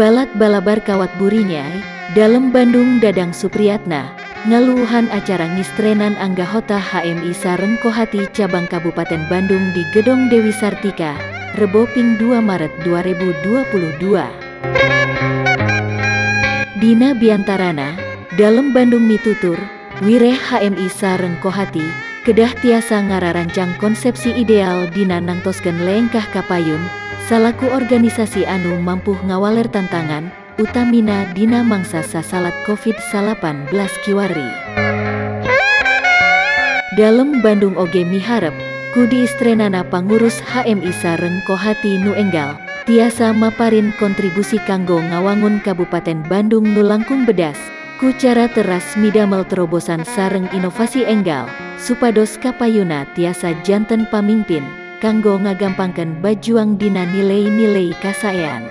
Balad Balabar Kawat Burinyai, Dalem Bandung Dadang Supriyatna, ngaluuhan acara ngistrenan anggota HMI sareng Kohati Cabang Kabupaten Bandung di Gedong Dewi Sartika, Rebo ping 2 Maret 2022. Dina biantarana, Dalem Bandung mitutur, wireh HMI sareng Kohati, kedah tiasa ngararancang konsepsi ideal dina nangtoskeun lengkah kapayun, salaku organisasi anu mampu ngawaler tantangan, utamina dina mangsa sasalat COVID-19 kiwari. Dalem Bandung oge miharep, ku diistrenana pangurus HMI sareng Kohati nu enggal, tiasa maparin kontribusi kanggo ngawangun Kabupaten Bandung nu langkung bedas, ku cara teras midamel terobosan sareng inovasi enggal, supados kapayuna tiasa janten pamingpin, kanggo ngagampangkeun bajuang dina nilai-nilai kasaean.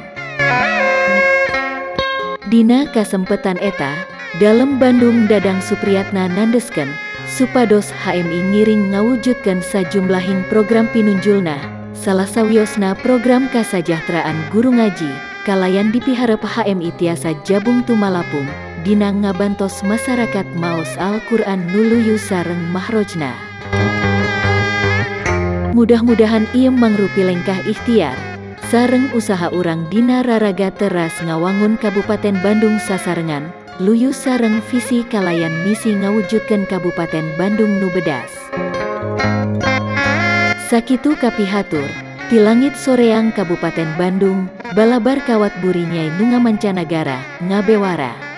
Dina kasempetan eta, Dalem Bandung Dadang Supriyatna nandeskeun, supados HMI ngiring ngawujudkeun sajumlahing program pinunjulna, salah sawiosna program kasajahteraan guru ngaji, kalayan dipiharep HMI tiasa jabung tumalapung, dina ngabantos masyarakat maos Al-Quran nu luyu sareng mahrojna. Mudah-mudahan ieu mangrupi lengkah ikhtiar, sareng usaha urang dina raraga teras ngawangun Kabupaten Bandung sasarengan, luyu sareng visi kalayan misi ngawujudkeun Kabupaten Bandung nu bedas. Sakitu kapihatur, ti langit soreang Kabupaten Bandung, Balabar Kawat Burinyai nu ngamancanagara, ngabewara.